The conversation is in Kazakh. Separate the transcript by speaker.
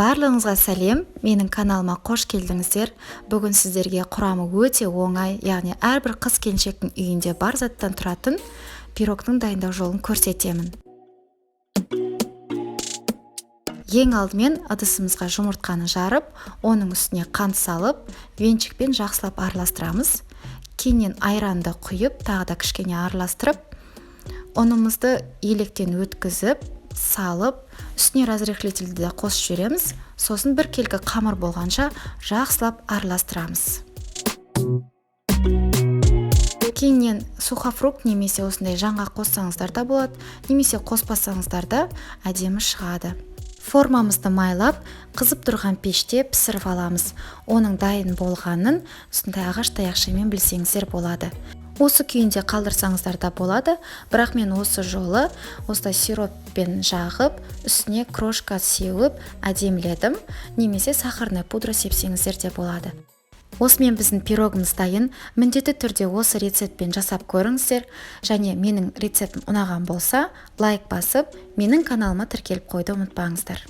Speaker 1: Барлығыңызға сәлем! Менің каналыма қош келдіңіздер! Бүгін сіздерге құрамы өте оңай, яғни әрбір қыз келіншектің үйінде бар заттан тұратын пирогтың дайындау жолын көрсетемін. Ең алдымен ыдысымызға жұмыртқаны жарып, оның үстіне қант салып, венчикпен жақсылап араластырамыз. Кейіннен айранды құйып, тағы да кішкене араластырып, ұнымызды електен өткізіп салып, үстіне разрыхлительді де қосып жібереміз. Сосын біркелкі қамыр болғанша жақсылап араластырамыз. Кейіннен сухофрукт немесе осындай жаңғақ қоссаңыздар да болады, немесе қоспасаңыздар да әдемі шығады. Формамызды майлап, қызып тұрған пеште пісіріп аламыз. Оның дайын болғанын осындай ағаш таяқшамен білсеңіздер болады. Осы күйінде қалдырсаңыздар да болады, бірақ мен осы жолы осылай сироппен жағып, үстіне крошка сеуіп әдеміледім, немесе сахарная пудра сепсеңіздер де болады. Осымен біздің пирогымыз дайын. Міндетті түрде осы рецептпен жасап көріңіздер және менің рецептім ұнаған болса, лайк басып, менің каналыма тіркеліп қоюды ұмытпаңыздар.